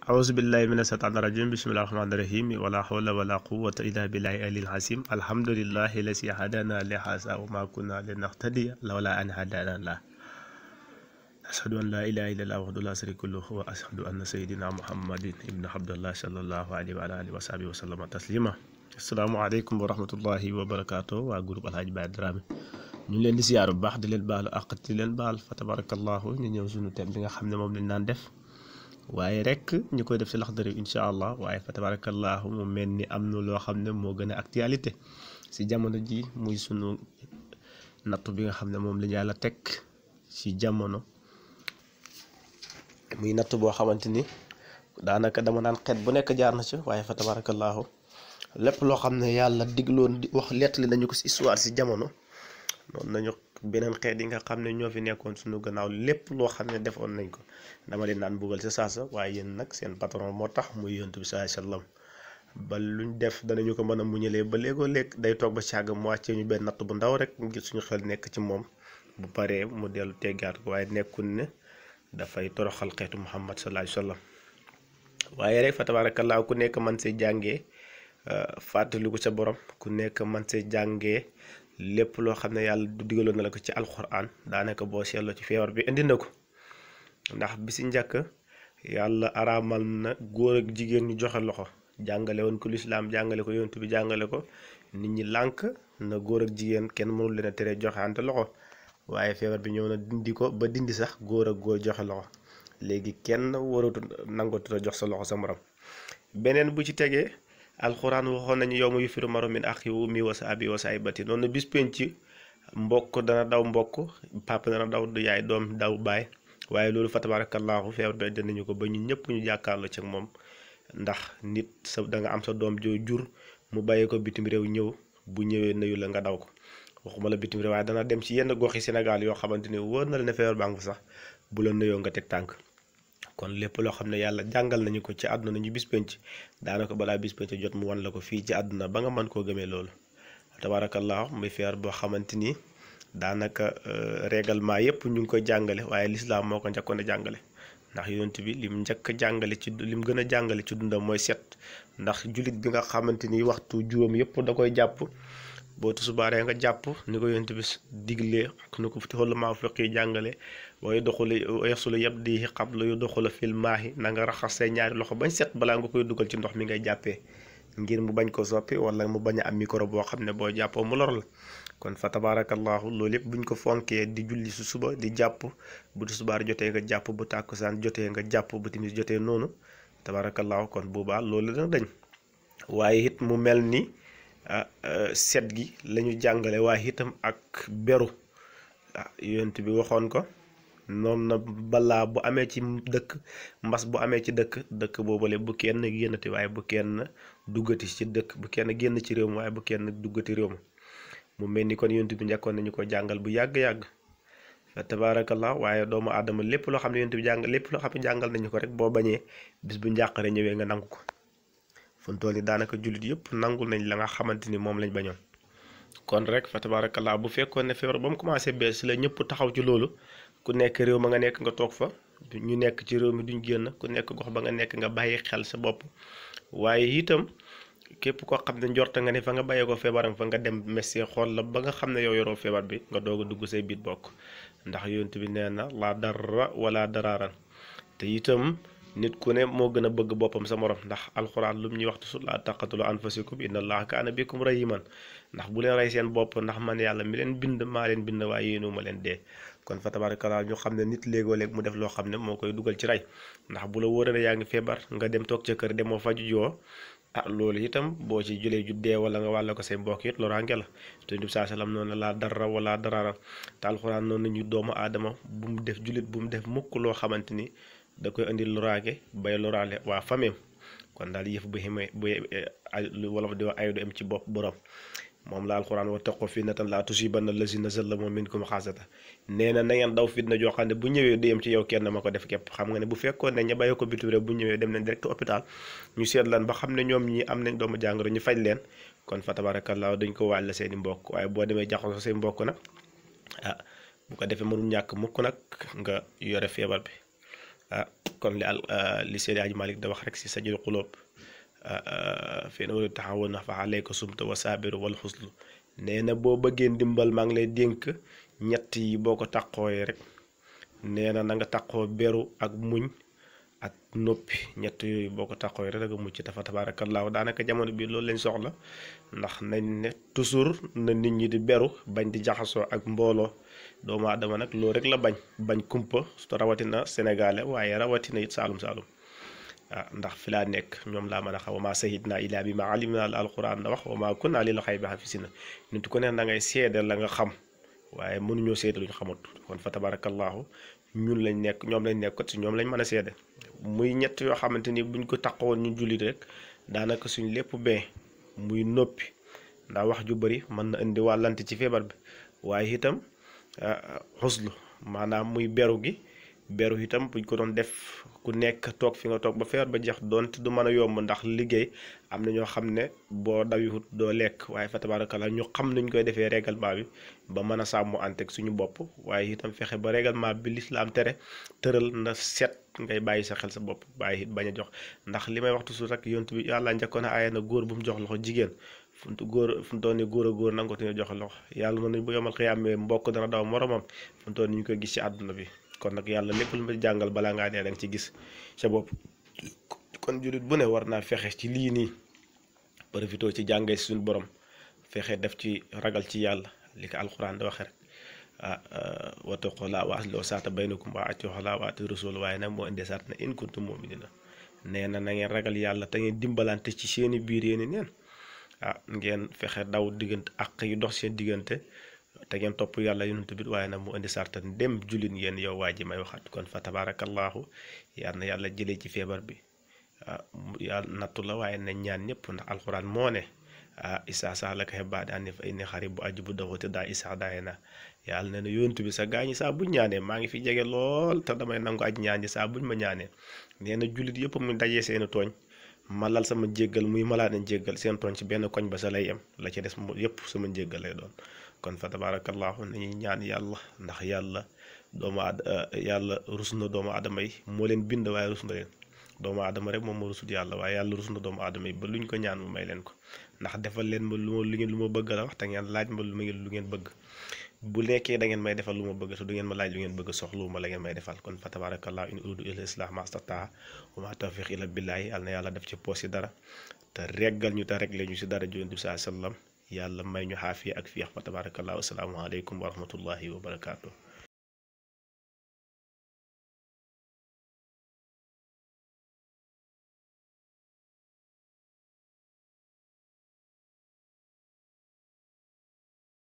أعوذ بالله من الشيطان الرجيم بسم الله الرحمن الرحيم ولا حول ولا قوة إلا بالله العلي العظيم الحمد لله الذي هدانا لهذا وما كنا لنهتدي لولا أن هدانا الله أشهد أن لا إله إلا الله وحده لا شريك له وأشهد أن سيدنا محمد ابن عبد الله صلى الله عليه وعلى آله وصحبه وسلم تسليما السلام عليكم ورحمة الله وبركاته وجروب الحاج Baye Dramé ñu leen di ziar bu baax di leen baalu àq di leen baal fa tabarakallahu ñu ñëw suñu thème bi nga xam ne moom lañ naan def waaye rek ñu koy def ci Laxdari incha allah waaye fa tabarakallahu mu mel ni am na loo xam ne moo gën a actualité ci jamono ji muy sunu nattu bi nga xam ne moom la Yàlla teg ci jamono muy natt boo xamante ni daanaka dama naan xeet bu nekk jaar na ci waaye fa tabarakallahu lépp loo xam ne yàlla digloon di wax lettali nañu ko ci histoire ci jamono noonu nañu beneen xeet yi nga xam ne ñoo fi nekkoon suñu gannaaw lépp loo xam ne defoon nañ ko dama leen naan buggal sa saasa waaye yéen nag seen patron moo tax muy yonent bi sallallahu alayhi wasallam ba luñ def danañu ko mën a muñalee ba léegoo léeg day toog ba càgg mu wàccee ñu benn natt bu ndaw rek ngir suñu xel nekk ci moom bu paree mu dellu teggaat ko waaye nekkul ne dafay toroxal xeetu Muhammad sallallahu alayhi wasallam waaye rek fa tabarakallah ku nekk man say jàngee fàttaliku sa borom ku nekk man say jàngee lépp loo xam ne yàlla du digaloon na la ko ci alquran daanaka boo seetloo ci feebar bi indi na ko ndax bi si njëkk yàlla araamal na góor ak jigéen ñu joxe loxo jàngale woon ko lislaam jàngale ko yonent bi jàngale ko nit ñi lànk na góor ak jigéen kenn mënul leen a tere joxeante loxo waaye feebar bi ñëw na dindi ko ba dindi sax góor ak góor joxe loxo léegi kenn waratu nangootu jox sa loxo sa morom beneen bu ci tegee alxuraan waxoon nañu yow ma yufiru maru min axi wa ummi wa saabi wa saahibati noonu bis penc mbokk dana daw mbokk papa dana daw yaay doom daw baay waaye loolu fa tabarakallahu feebar bi dinañu ko ba ñun ñëpp ñu jàkkaarloo ci moom ndax nit sa da nga am sa doom joo jur mu bàyyee ko bitim réew ñëw bu ñëwee nuyu la nga daw ko waxuma la bitim réew waaye dana dem ci yenn goxi Sénégal yoo xamante ni wóor na la ne feebar baa ngi fa sax bu la nuyoo nga teg tànk kon lépp loo xam ne yàlla jàngal nañu ko ci àdduna nañu bis penc daanaka balaa bis penc jot mu wan la ko fii ci àdduna ba nga mën koo gëmee loolu tabarakallahu muy feebar boo xamante ni daanaka règlement yépp ñu ngi koy jàngale waaye lislaam moo ko njëkkoon a jàngale ndax yonent bi lim njëkk a jàngale ci lim gën a jàngale ci dundam mooy set ndax jullit bi nga xamante ni waxtu juróom yépp da koy jàpp boo tusubaaree nga jàpp ni ko yonent bi diglee ni ko xool maa fiq yi jàngale waaye doxulu yasulu yab di xablu yu doxula fil maahi na nga raxas say ñaari loxo bañ set balaa nga koy dugal ci ndox mi ngay jàppee ngir mu bañ ko soppi wala mu bañ a am micro boo xam ne boo jàppoo mu lor la kon fa tabarakallahu loolu yëpp buñ ko fonkee di julli su suba di jàpp bu tusubaar jotee nga jàpp bu tàkkusaan jotee nga jàpp bu timis jotee noonu tabarakallahu kon boobaa loolu dana dañ waaye it mu mel ni set gi lañu jàngale waaye itam ak beru yonent bi waxoon ko noonu na balaa bu amee ci dëkk mbas bu amee ci dëkk boobale bu kenn génnati waaye bu kenn duggati ci dëkk bu kenn génn ci réew mi waaye bu kenn duggati réew mi mu mel ni kon yonent bi njëkkoon nañu ko jàngal bu yàgg-yàgg tabaarakallah waaye doomu aadama lépp loo xam ne yonent bi jàngal lépp loo xam ne jàngal nañu ko rek boo bañee bis bu njàqare ñëwee nga nangu ko fun tool yi daanaka jullit yëpp nangul nañ la nga xamante ni moom lañ bañoon kon rek fa tabarakallah bu fekkoon ne feebar ba mu commencé bees la ñëpp taxaw ci loolu ku nekk réew ma nga nekk nga toog fa ñu nekk ci réew mi duñ génn ku nekk gox ba nga nekk nga bàyyi xel sa bopp waaye itam képp koo xam ne njorta nga ne fa nga bàyyee ko feebaram fa nga dem messi xool la ba nga xam ne yow yoroo feebar bi nga doog a dugg say biit bokk ndax yonent bi nee na laa darra wala daraaran te itam nit ku ne moo gën a bëgg boppam sa morom ndax alxuraan lu ñuy waxtu su laa taqatulu anfusakum inna allaha kaana bikum rahiman ndax bu leen rey seen bopp ndax man yàlla mi leen bind maa leen bind waaye yéenu ma leen dee kon fa tabarakallah ñu xam ne nit léegoo léeg mu def loo xam ne moo koy dugal ci rey ndax bu la wóoree ne yaa ngi feebar nga dem toog ca kër demoo faju joo loolu itam boo ci julee ju dee wala nga wàlla ko say mbokk it loraange la te Nabi saa salaam noonu laa darra wala darara te alxuraan noonu ñu doomu aadama bu mu def jullit bu mu def mukk loo xamante ni da koy indi loraange bay loraale waa fameem kon daal yëf bu ximee bu wolof di wax ay du am ci bopp borom moom la alxuraan wa taqu fitnatan laa tusiibanna llaziina zalamu minkum xaasata nee na ngeen daw fitna joo xam ne bu ñëwee du yem ci yow kenn ma ko def képp xam nga ne bu fekkoon ne ña bàyyi ko bitim réew bu ñëwee dem nañ direct hôpital ñu seet lan ba xam ne ñoom ñi am nañ doomu jàngoro ñu faj leen kon fa tabarakallah dañ ko waaj la seeni mbokk waaye boo demee jaxasoo say mbokk nag bu ko defee mënul ñàkk mukk nag nga yore feebar bi kon li Seydi Hadji Malick da wax rek si sajil xulóob fi na wala taxawoon na fa alayka sumta wa saabiru wal xuslu nee na boo bëggee ndimbal maa ngi lay dénk ñett yi boo ko taqooyee rek nee na nga taqoo beru ak muñ ak noppi ñett yooyu boo ko taqooyee rek nga mucc dafa tabaarakallaahu daanaka jamono bi loolu lañ soxla ndax nañ ne toujours na nit ñi di beru bañ di jaxasoo ak mbooloo doomu aadama nag loolu rek la bañ kumpa rawatina sénégalais waaye rawatina it saalum ndax fi laa nekk ñoom laa mën a xam wa maa shahidnaa illaa bimaa alimnaa la alquran da wax wa maa kunnaa lil xaybi haafiziin nit ku ne da ngay seede la nga xam waaye mënuñoo seede luñ xamut kon fa tabarakallahu ñun lañ nekk ñoom lañ nekk ci ñoom lañ mën a seede muy ñett yoo xamante ni buñ ko taqoon ñu jullit rek daanaka suñ lépp bee muy noppi ndax wax ju bëri mën na indi wàllante ci feebar bi waaye itam xuslu maanaam muy beru itam buñ ko doon def ku nekk toog fi nga toog ba feebar ba jeex doonte du mën a yomb ndax liggéey am na ñoo xam ne boo dawiwut doo lekk waaye fa tabarakallah ñu xam nuñ koy defee règlement bi ba mën a sàmmu anteeg suñu bopp waaye itam fexe ba règlement bi lislaam tëral na set ngay bàyyi sa xel sa bopp bàyyi it bañ a jox ndax li may wax toujours rek yontu bi yàlla njëkkoon a aaya na góor bu mu jox loxo jigéen fu mu toll nii góor a góor nango te jox loxo yàlla mën nañ bu yomal xiyaamee mbokk dana daw moromam fu mu toll nii ñu koy gis ci àdduna bi kon nag yàlla lépp lu ma jàngal balaa ngaa dee da nga ci gis sa bopp kon jullit bu ne war naa fexe ci lii nii profité ci jàngee si suñu borom fexe def ci ragal ci yàlla li ko alxuraan da waxe rek wattaqullah wa aslihu zaata baynakum wa atii'ullaah wa atii'u rasuul waaye nag moo indee saat na in kuntum mu'miniina nee na ngeen ragal yàlla te ngeen dimbalante ci seeni biir yéeni neen ngeen fexe daw diggante ak yi dox seen diggante te ngeen topp yàlla yonent bi waaye nag mu indi sarta dem jullit yéen yow waa ji may waxaat kon fa tabarakallahu yal na yàlla jëlee ci feebar bi yàlla nattu la waaye nañ ñaan ñëpp ndax alxuraan moo ne isaa sa'alaka ibaadii anni fa innii qariibun ujiibu da'wata daa'i izaa da'aani yàlla ne na yonent bi sa gaañi saa buñ ñaanee maa ngi fi jege lool te damay nangu aj ñaan ji saa buñ ma ñaanee nee na jullit yëpp mu dajee seeni tooñ malal sama njéggal muy malaa nañ jéggal seen tooñ ci benn koñ ba sa lay yem la ci des yëpp sama njéggal lay doon kon fa tabarakallahu nañuy ñaan yàlla ndax yàlla rus na doomu aadama yi moo leen bind waaye rus na leen doomu aadama rek moom moo rusut yàlla waaye yàlla rus na doomu aadama yi ba luñ ko ñaan mu may leen ko ndax defal leen ma lu ma bëgg la wax te ngeen laaj ma lu ngeen bëgg bu nekkee da ngeen may defal lu ma bëgg te du ngeen ma laaj lu ngeen bëgg soxlu ma la ngeen may defal kon fa tabarakallahu in uriidu illa al-islaaha ma stata'tu wa ma tawfiiqi illa billaahi yàlla na yàlla def ci poos yi dara te reggal ñu te regle ñu si dara Yonent bi sallallahu alayhi wa sallam yàlla may ñu xaafiya ak fiix fa tabarakallahu assalaamu aleykum wa rahmatullahi wa barakaatu